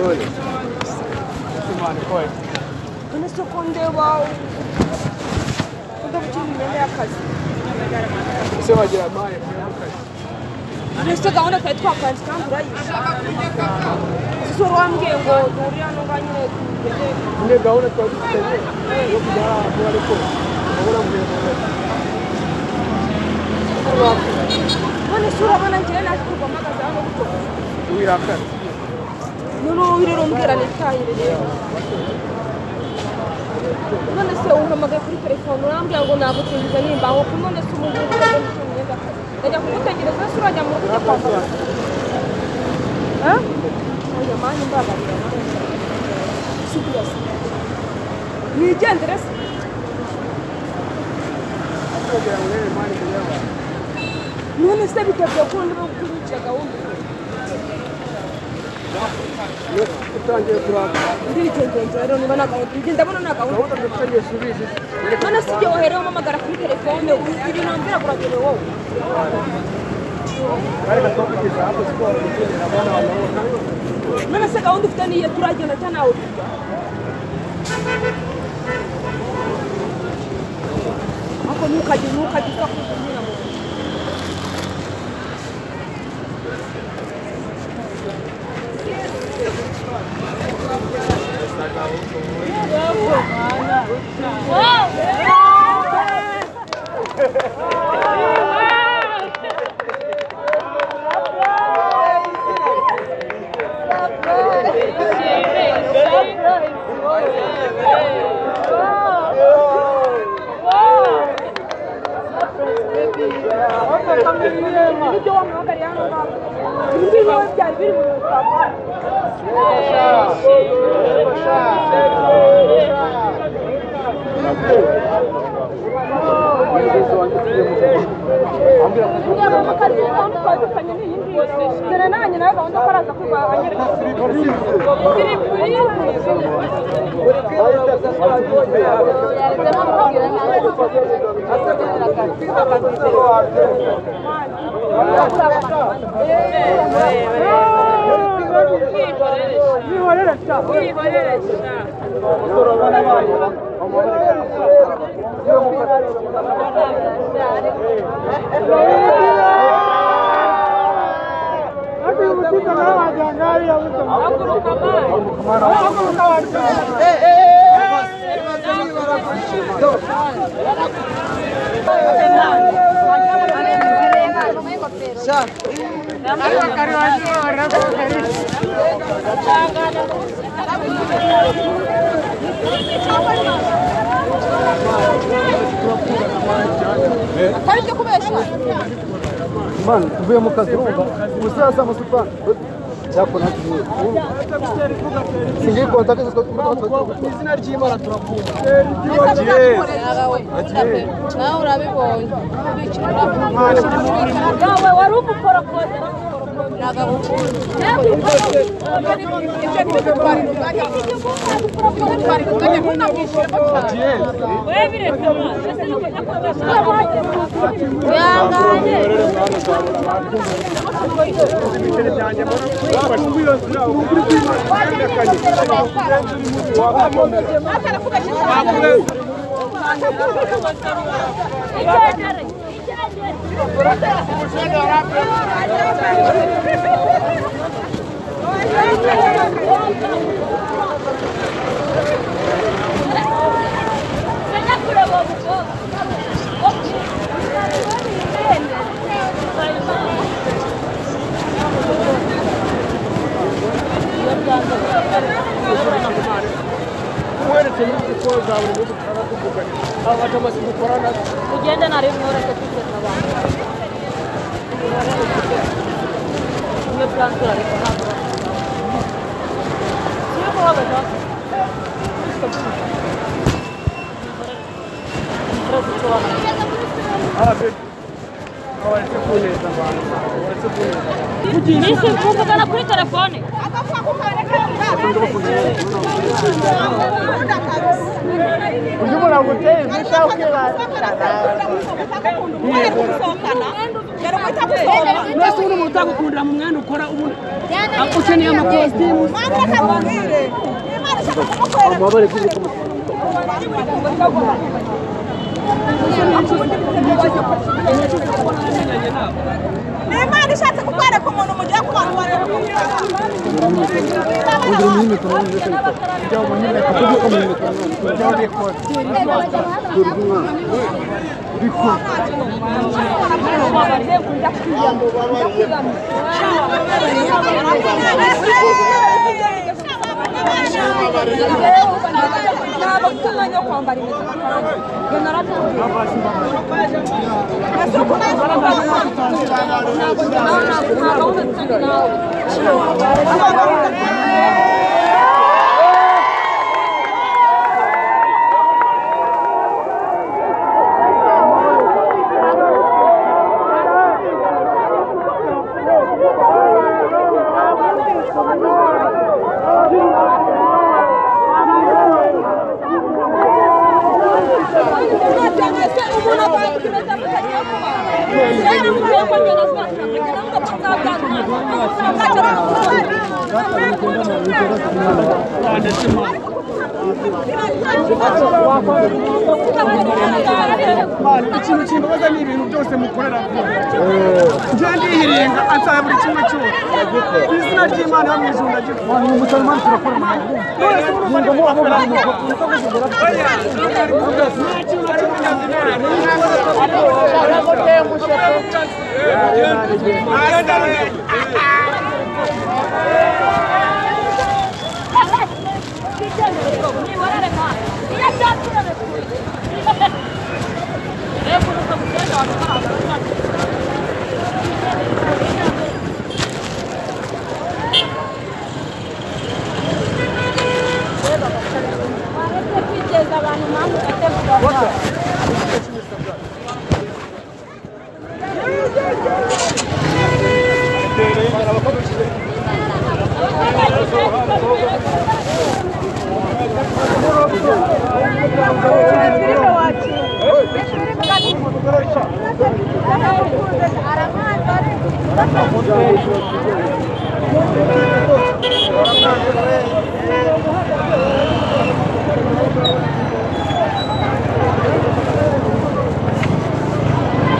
Sorry. None se ko ndeba udafite imyenda y'akazi. Ese wagira amaye y'akazi. None se gahunda twari twapanze kandi urayishe. Sisi wari wambwiye ngo duhurire hano ngaha nyine tugende. Nyine gahunda twari dufitanye yo kujya ahantu ariko urabona mvuye mu ntoki. None se urabona njyewe naje kuva mpagaze hano gutyo. Wirakara. None rero umbwira nitahire rero. None se umpamagaye kuri telefone urambwira ngo nagutindiza nimba aho none se ubu ngubu utagira imyenda y'akazi. Ndajya kugutegereza se urajya mu rugo ujya kwambara. Oya mani mbabarira nawe. Subira se. Nigendere se. None se bitebye ko ndi kunyicira gahunda. Utangiye kurakara. Ndigendera rero niba nta gahunda ndabona nta gahunda. Gahunda dufitanye subizi. None se igihe waherewe umpamagara kuri telefone ibintu wambwira uragewe wowe. None se gahunda ufite niyo turagenda cyangwa nawe tujya? Ariko ntukajye usakuza unyura mu nzu. Ibyo wamuhamagariye hano ngaho ibi ngibi wowe byari biri mu bitabo. Dore nanjye nawe gahunda ko araza kwiga anyereka. Man, tuvuye mu kazi urumva ubusaza amasupana cyakora singiye kontakte izina ry'Imana turakunda. Nawe urabibonye nawe wari umukorokoze. Ugenda nari mworeke tugenda abantu. Iyo bwanzura ariko ntabwo. Siyo kuhagaze. Nisi kuvugana kuri telefone. Mwese uno muntu utagukundira mu mwenda ukora ubu ukeneye amakositimu. Imana ishatse kukwereka umuntu mugiye kubana. Ikintu kimbabaza ni ibintu byose mukorera njye ndihiringa ansaba buri kimwe cyose izina ry'Imana yo mu ijuru ndagikora.